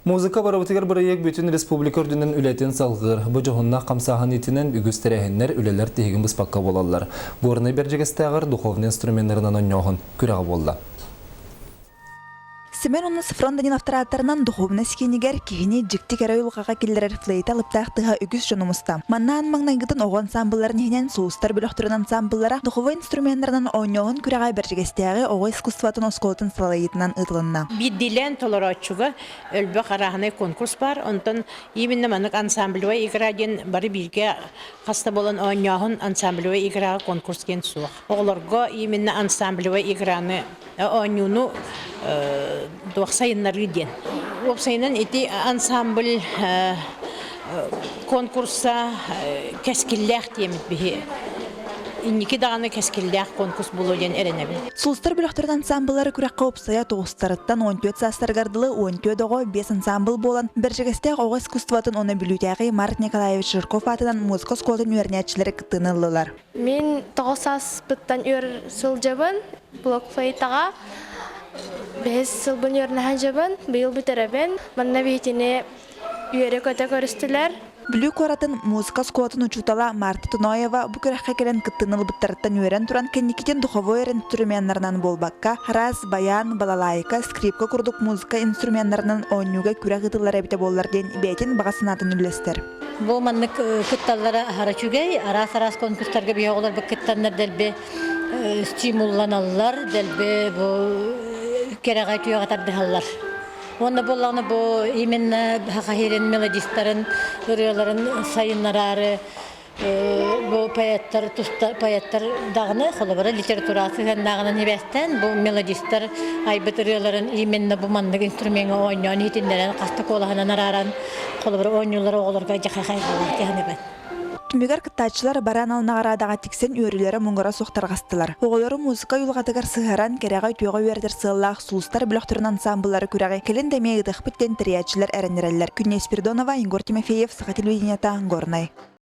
Музыка барыбытыгар бырайыак бүтүн республика үрдүнэн үлэтин салгыыр. Бу дьоһуннаах хамсааһын иитинэн үгүс тэрээһиннэр, үлэлэр тиһигин быспакка буолаллар. Горнай Бэрдьигэстээҕэр духовнай инструменнарынан онньооһун күрэҕэ буолла. Семен уонна Софрон Даниловтар ааттарынан духуобунай киинигэр киһини дьикти кэрэ уйулҕаҕа киллэрэр флейта алыптаах тыһа үгүс дьону муста. Манна аан маҥнайгытын оҕо ансаамбылларын иһинэн Сулустар бөлөхтөрүн ансаамбыллара духовой инструменнарынан оонньооһун күрэҕэ Бэрдьигэстээҕи оҕо искусствотын оскуолатын салайыытынан ыытылынна. Биирдиилээн толорооччуга элбэх арааһынай конкурс баар. Онтон именно маннык ансамблевая игра диэн бары бииргэ хаста буолан оонньооһун ансамблевая играҕа конкурс диэн суох. Оҕолорго именно ансамблевая играны оонньууну туох сайыннарыы диэн. Уопсайынан ити ансамбль конкурса кэскиллээх диэмит биһи. Инники даҕаны кэскиллээх конкурс буолуо диэн эрэнэбин. Сулустар бөлөхтөрүн ансамбллара күрэххэ уопсайа тоҕустарыттан 14 саастарыгар дылы 14 оҕо биэс ансамбл буолан, Бэрдьигэстээх оҕо искусствотын уонна Бүлүүтээҕи Марк Николаевич Жирков аатынан музыка оскуолатын үөрэнээччилэрэ кыттыыны ыллылар. Мин тоҕус сааспыттан үөр сылдьабын, блокфлейтаҕа бэһис сылбын үөрэнэ сылдьабын, быйыл бүтэрэбин. Манна биһитини үөрэ-көтө көрүстүлэр. Бүлүү куоратын музыка оскуолатын учуутала Марта Тоноева бу күрэххэ кэлэн кыттыыны ылбыттарыттан үөрэн туран, кэнникитин духовой эрэ инструменнарынан буолбакка, араас баян, балалайка, скрипка курдук музыка инструменнарынан оонньууга күрэх ыытыллар эбитэ буоллар диэн бэйэтин баҕа санаатын үллэстэр. Бу маннык кытталлара аһара үчүгэй. Араас-араас конкурстарга биһи оҕолорбут кыттаннар дэлби стимулланаллар, дэлби бу кэрэҕэ үтүөҕэ тардыһаллар. Уонна буоллаҕына бу именно Саха сирин мелодистарын ырыаларын сайыннараары бу поэттар туста поэттар даҕаны холобура литература сыһыаннааҕынан сибээстээн бу мелодистар айбыт ырыаларын именно бу маннык инструмеҥҥа оонньоон иһитиннэрэн хаста куолаһынан арааран холобура оонньуулар оҕолорго дьахахай буолар кэһэнэбин. Түмүгэр кыттааччылар бары анал наҕараадаҕа тиксэн үөрүүлэрэ муҥура суох тарҕастылар. Оҕолору музыка уйулҕатыгар сыһыаран, кэрэҕэ үтүөҕэ үөрэтэр сыаллаах Сулустар бөлөхтөрүн ансаамбыллара күрэҕи кэлин да эмиэ ыытыахпыт диэн тэрийээччилэр эрэннэрэллэр. Күннэй Спиридонова, Егор Тимофеев, Саха телевидениета, Горнай.